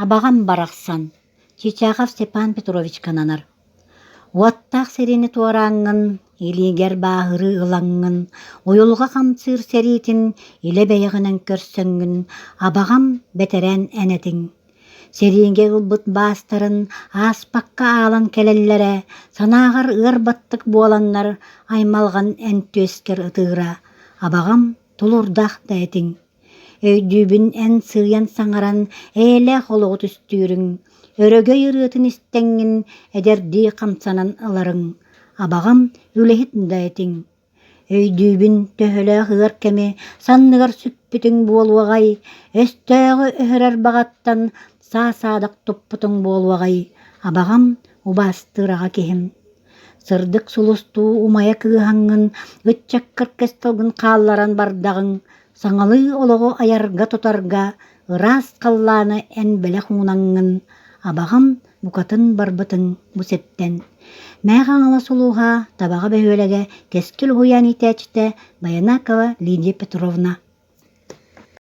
Абаҕам барахсан, Чичахов Степан Петровичка ананар. Уоттаах сэриини туорааҥҥын, илиигэр бааһырыы ылаҥҥын, уйулҕа хамсыыр сэриитин илэ бэйэҕинэн көрсөҥҥүн, абаҕам бэтэрээн эн этиҥ. Сэриигэ ылбыт баастарын ааспакка аалан кэлэллэрэ, санааҕар ыар баттык буоланнар аймалҕан эн түөскэр ытыыра, абаҕам тулуурдаах да этиҥ. Өйдүүбүн эн сыыйан саҥаран эйэлээх олоҕу түстүүрүҥ, өрөгөй ырыатын истэҥҥин эдэрдии хамсанан ыларыҥ, абаҕам үлэһит да этиҥ. Өйдүүбүн төһөлөөх ыар кэми санныгар сүкпүтүҥ буолуоҕай, өстөөҕү өһөрөр баҕаттан саа-саадах туппутуҥ буолуоҕай, абаҕам убаастыыр аҕа киһим. Сырдык сулустуу умайа кыыһаҥҥын, ыччаккар кэс тылгын хаалларан бардаҕыҥ, саҥалыы олоҕу айарга-тутарга ыраас халлааны эн бэлэх уунаҥҥын, абаҕам букатын барбытыҥ бу сиртэн. Мэҥэ Хаҥалас улууһа Табаҕа бөһүөлэгэ Кэскил уһуйаан иитээччитэ Баянакова Лидия Петровна.